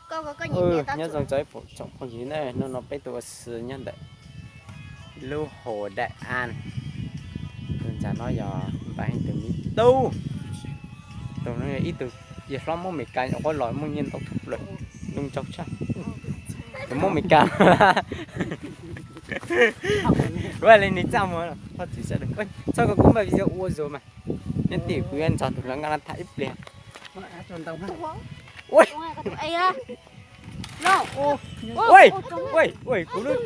Nyob zoo txog ib tsoom phooj ywg na, hnub no peb tuaj ua si nyob ntawm lub Hồ Đại An. Tus ntawm no yog npaj heev tus me tub. Tus no yog ib tug yawg hlob Hmoob Amelikas nyuam qhuav los muaj nyiaj ntau tshaj plaws, zoo nraug tshaj. Tus Hmoob Amelikas ua li nws txaj muag, txhob txwm sawv daws, txhob kom kuv npaj video ua zoo mas. Nyob tim kuv yuav nrog tus hluas nkauj no tham ib pliag. Ua, ua, kuv lub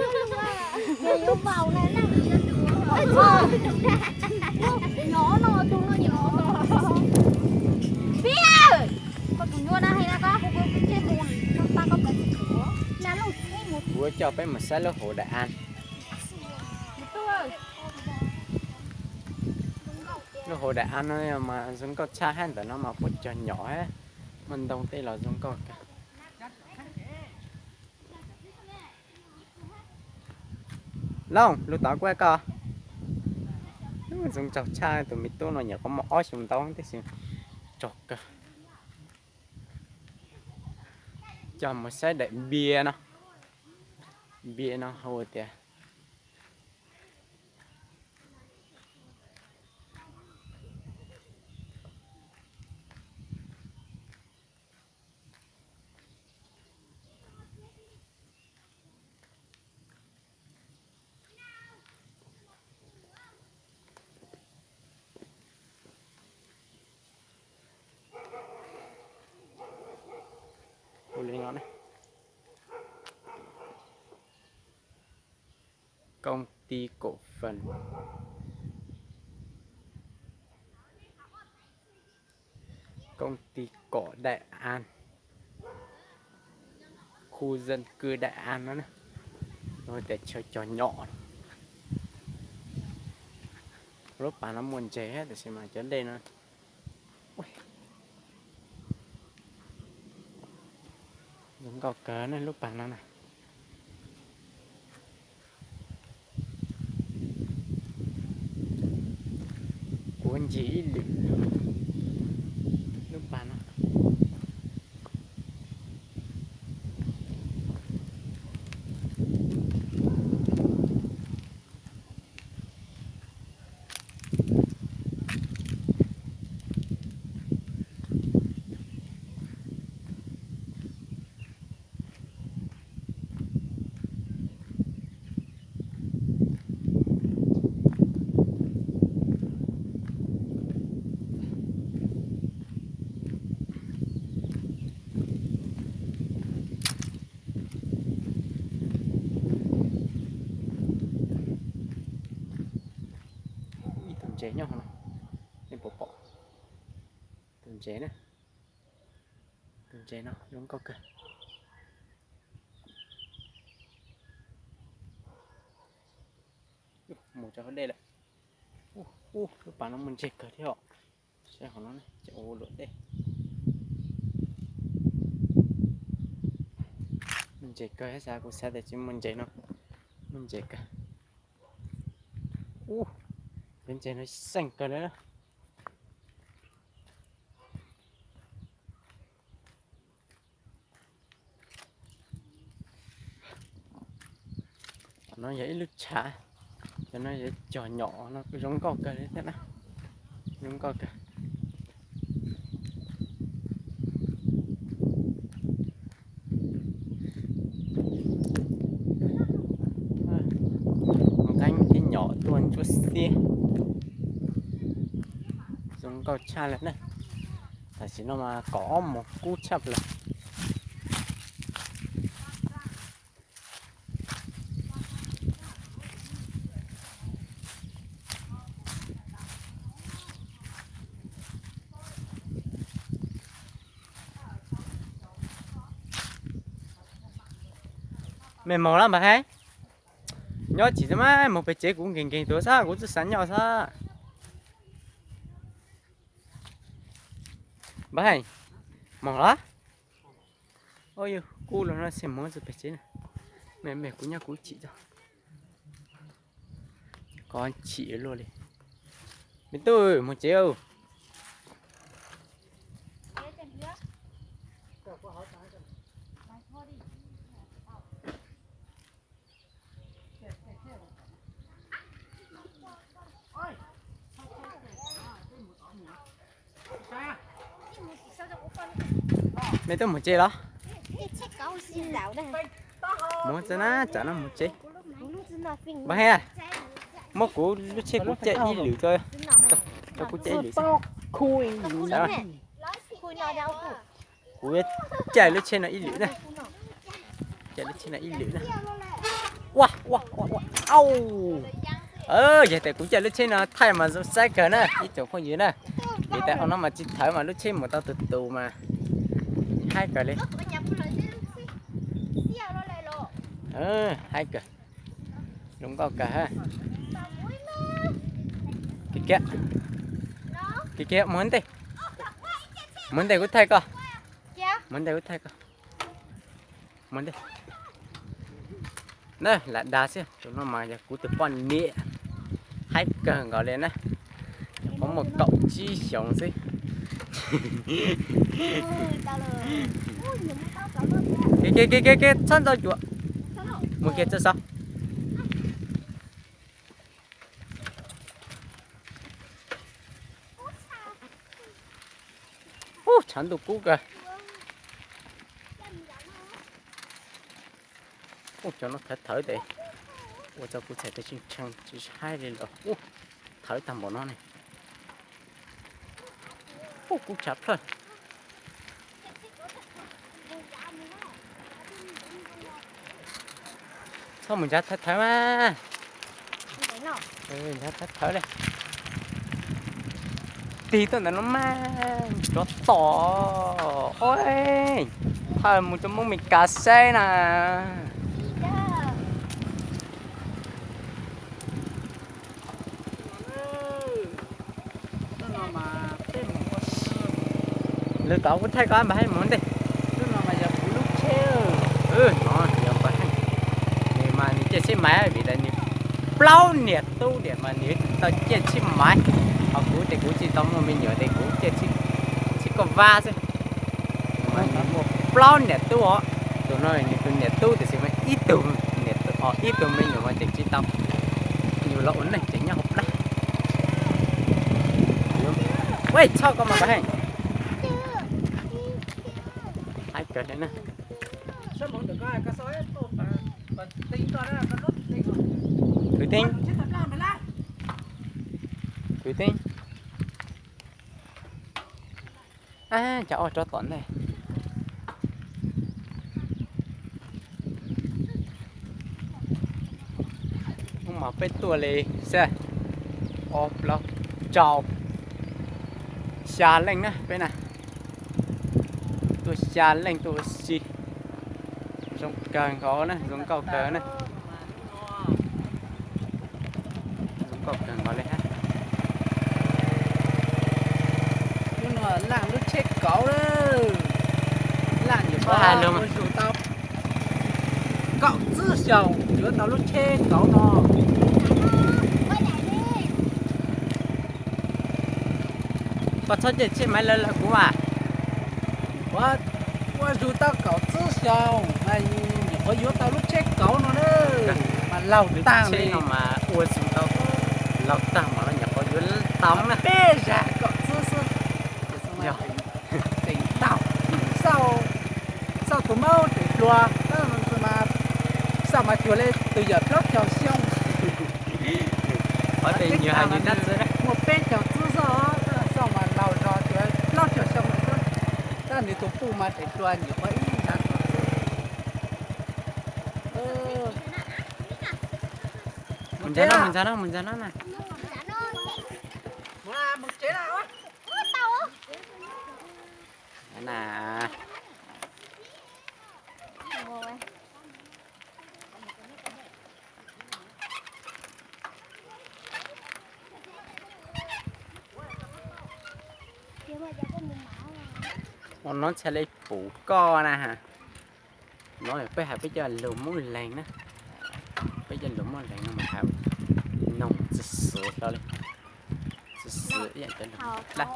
Kuv coj peb mus saib lub Hồ Đại An. Lub Hồ Đại An no mas zoo nkauj tshaj, hab ntawm no mas puab cog nyom, muaj ntoo tej los zoo nkauj kawg. Looj, lub tod kuaj koj. Zoo nraug tshaj, tus me tub no nyuam qhuav muaj ob xyoos ntau tib si, nraug kawg. Coj mus saib daim npias no, npias no hu tias Hu li no ne, công ty cổ phần, công ty cỏ Đại An, khu dân cư Đại An no ne, tias chaw cog nyom. Lub pas no muaj ntses, tab sis mas cov dej no zoo nkauj kawg ne lub pas no na. Kuv ncig ib lwm lub pas no. Ib tug ntses nyob hauv no, nej puas pom? Tus ntses na, tus ntses no zoo nkauj kawg. Mus rau hauv dej lawm. Ub, lub pas no muaj ntses kawg thiab os. Saib hauv no ces ua luam dej. Muaj ntses kawg, xav kuv xav tias tsis muaj ntses no, muaj ntses kawg. Ub, cov ntses no xeej kawg li. Cov no yog ib lub tshav, cov no yog cog nyom no kuj zoo nkauj kawg li thiab na, zoo nkauj kawg. Nqeeb thiab nyom tuaj ntsuab xiab, zoo nkauj tshaj li na. Tam sim no mas kaum ob moos kub tshaj plaws. Mej moog lawm Npawg Heev? Nyob tsis tau mas moog pem tsev kuv nkees nkees tuaj xwb, kuv txawj xav nyob xwb. Npawg Heev, moog lawm? Kub los no xij moog txug pem tsev na. Mej, mej kuv nyob kuv chim tso. Koj chim luaj li. Me tub, moog tsev. Neb tuaj mus tsev los? Mus tsev na, tsam no mus tsev. Npawg Heev, muab kuv lub tsheb kuv caij ib lwm, rau kuv caij ib lwm. Kuv yuav caij lub tsheb no ib lwm na. Caij lub tsheb no ib lwm na. Ua ua ua ua, au. Yog tias kuv caij lub tsheb no thaij mas zoo saib kawg na ib tsoom phooj ywg na. Vim tias ob no mas tsis thawv mas lub tsheb mus tau tus tus mas haib kawg li. Haib kawg. Zoo nkauj kawg. Kiag kiag, mus ntej. Mus ntej kuv thaij koj. Mus ntej kuv thaij koj. Mus ntej. Na, lam dag xwb, tus no mas yog kuv tus poj niam. Haib kawg nkaus li na. Nyuam qhuav muaj kaum tsib xyoos xwb. Kiag kiag kiag kiag, txhob ntxo cuam. Mus kiag txog saud. Ub, tshav ntuj kub kawg. Ub, cov no thawv thawv tes ua rau kuv txhais tes tsis tshee tsis haib li los. Ub, thawv tag npaum no ne. Ub, kub tshav plawg. Txhob mus nrad thawv thawv mas. Nrad thawv thawv li. Tig tuaj ntawm no mas rov tom. Oj, thawj mus rau Hmoob Mes Kas saib na. Lwm tom kuv thaij koj mas haib mus ntej. Lub no mas yog kuv lub tsheb. No yog npawg Heej. Nws mas nws caij tsheb maiv vim tias nws plaub niam tub diam mas nws tsis tau caij tsheb maiv. Ho kuv ces kuv tsis tau muaj me nyuam ces kuv caij tsheb kauj vab xwb. Mas nws muaj plaub niam tub os. Tus no nws tus niam tub tiam sis mas ib tug, ib tug me nyuam mas tseem tsis tau. Yus los ua neej tseem nyob hauv plab. Ua txhob koj mas npawg Heej. Haib kawg li na. Kwv Teeb, kwv Teeb. Ab, cas ob rov tom ntej. Hnub no peb tuaj li xwb, ob plaub rau xya leej na peb na. Tuaj xya leej tuaj ua si. Zoo kawg nkaus na, zoo nkauj kawg na. Zoo nkauj kawg nkaus li hab. Hnub no Laj lub tsheb kauv lawm. Laj nyuam qhuav ua zus tau kaum txwb xyoo yuav tau lub tsheb kauv no. Koj txhob caij tsheb maiv lawv lawv kuv as. Ua, ua zus tau kaum txwb xyoo mas nyuam qhuav yuav tau lub tsheb kauv no na. Mas laug tag li no mas ua zus tau laug tag mas nyuam qhuav yuav tau na. Peb zag kaum txwb xwb. Tseem tau, xauj tus maub tseem hluas, xauj mas cuag li tus yawm plaub caug xyoo. Qhov tias nyuam hais nws tab txwb muaj peb caug txwb xwb, xauj mas laug zog cuag plaub caug xyoo lawm xwb. Tab nws tus puj mas tseem hluas nyuam qhuav ib zag kaum txwb. Mus ntsa no, mus ntsa no, mus ntsa no na. Ua no ntshai li pum koj na. No peb hais peb cov lus Moob Leeg na. Peb cov lus Moob Leeg no mas hais noog txi xwv hlo li. Txi xwv ib yam cov lus Moob Leeg.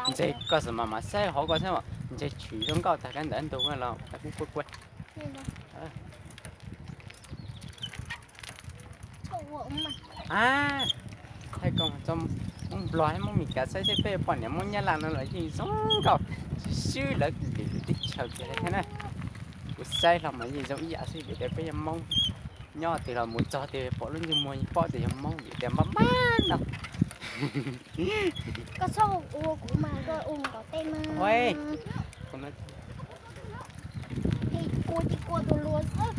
Ntse koj xav mas mas saib hauv koj saib mas ntse tshwm zoo nkauj tag kab ntawd ntug los tas kub kuaj kuaj. Thaij koj txoj Hmoob Nplog thiab Hmoob Meskas saib seb peb poj niam Hmoob Nyab Laj no los yeej zoo nkauj swb lawv lwm teb chaws kiag li thiab na. Kuv saib hlo mas yeej zoo ib yam xwb vim tias peb yog Hmoob nyob twg los mus txog twg pom lub ntsej muag yeej paub tias yog Hmoob vim tias npab npab no. Koj txhob ua kuv mas, koj ua mus tom tej mas. Ua ces ua tus luas xwb,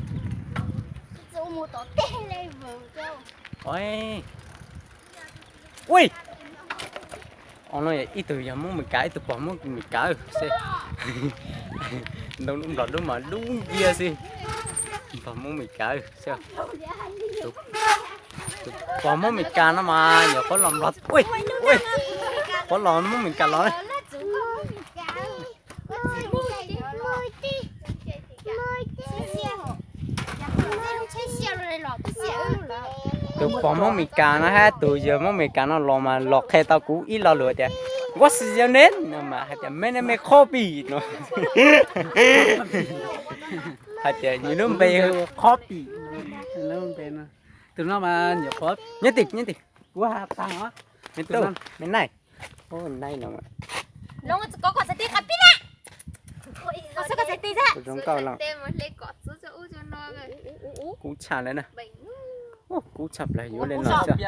tsis ua mus tom tej li vwm. Ui, no ib tug yog Hmoob Meskas, ib tug pog Hmoob Meskas xwb. Ntoo dub Nplog dub mas dub nciab xwb. Pog Hmoob Meskas xwb. Tus pog Hmoob Meskas no mas nyuam qhuav los Nplog, ui, ui, qhuav los Hmoob Meskas los. Tus pog Hmoob Meskas no hab tus yawg Hmoob Meskas no los mas los qhia tau kuv ib lo lus tias, what's your name no mas hais tias my name is Khob Pim no. Hais tias nws lub npe hu Khob Pim. Tus no mas nyuam qhuav nyob tim, nyob tim, kuv has tag os. Me tub, me naij, naij no. Zoo nkauj lawm. Kub tshaj lawm na. Kub tshaj plaws yuav li no xwb.